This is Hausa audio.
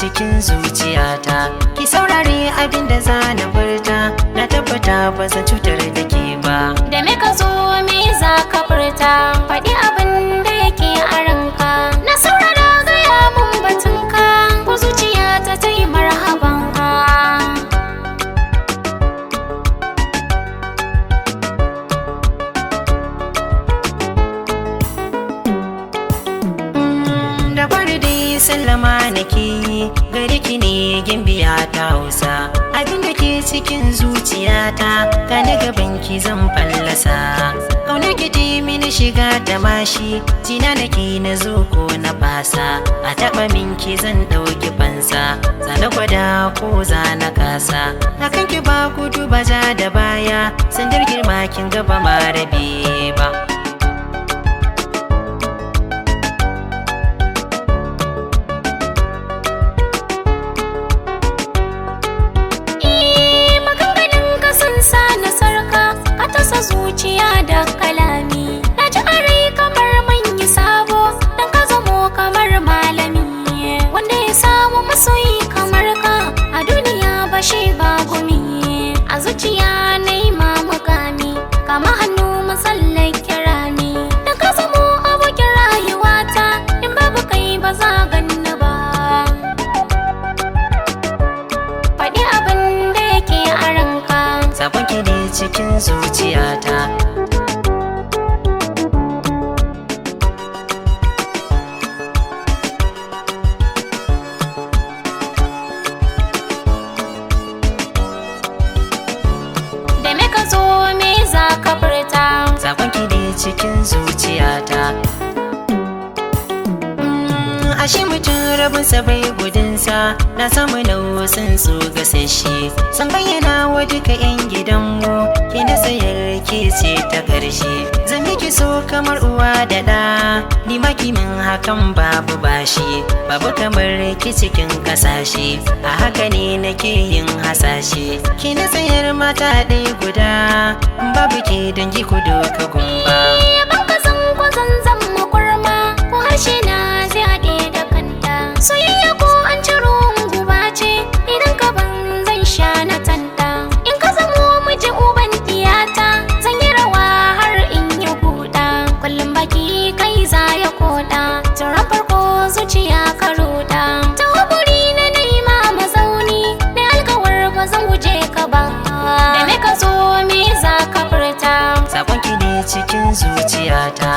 cikin zuciyata. Ki saurare abin da za na furta, na tabbata ba zan cutar da ke ba. Da me ka zo, me za ka furta? Faɗi abin da yake a ranka. Na saurara, gaya mun batunka, ko zuciya ta ta yi marhaban. Da fari dai sallama nake yi gare ki ne, gimbiya ta Hausa. Abin da ke cikin zuciyata gane gaban ki zan fallasa. Kaunar ki ta yi mini shiga ta mashi, jina nake na zo ko na fasa. A taɓa minki zan ɗauki fansa, zana gwada ko zana kasa. Akan ki ba gudu ba ja da baya, sandar girma kin gaba ma rabe ba. Eh, maganganun ka sun sa na sarka, ka tasa zuciya da kalami. Na ji a rai kamar manyi sabo, dan ka zamo kamar malami. Wanda ya samu masoyi kamar ka, a duniya ba shi ba gumi. A zuciya na yi ma mukami, kama hannu matsallan kirami. Dan ka zamo abokin rayuwata, in babu kai ba za ganni ba. Faɗi abin da yake a ranka. Sabon ki ne cikin zuciyata. Da me ka zo, me za ka furta? Sabon ki ne cikin zuciyata. Ashe mutum rabinsa bai gudunsa, na samu nausin su gasashe. San bayyana wa duka 'yan gidanmu, ki na sayar ke ce ta ƙarshe. Zan miki so kamar uwa da ɗa, ni ma kimin hakan babu bashi. Babu kamar ki cikin ƙasashe, a haka ne nake yin hasashe. Ki na sayar mata ɗaya guda, babu ke dangi ku doka gumba. Ban ka zan ko zan zama kurma, ko harshe na zai haɗe da kanta. Soyayya ko an ciro guba ce, idan ka ban zan sha na tanta. In ka zamo miji uban diyata, zan yi rawa har in yi huɗa. Kullum baki kai za ya koɗa, turan farko zuciya ka ruɗa. Ta buri na nema mazauni, na alkawar ba zan guje ka ba. Da me ka zo, me za ka furta? Sabon ki ne cikin zuciyata.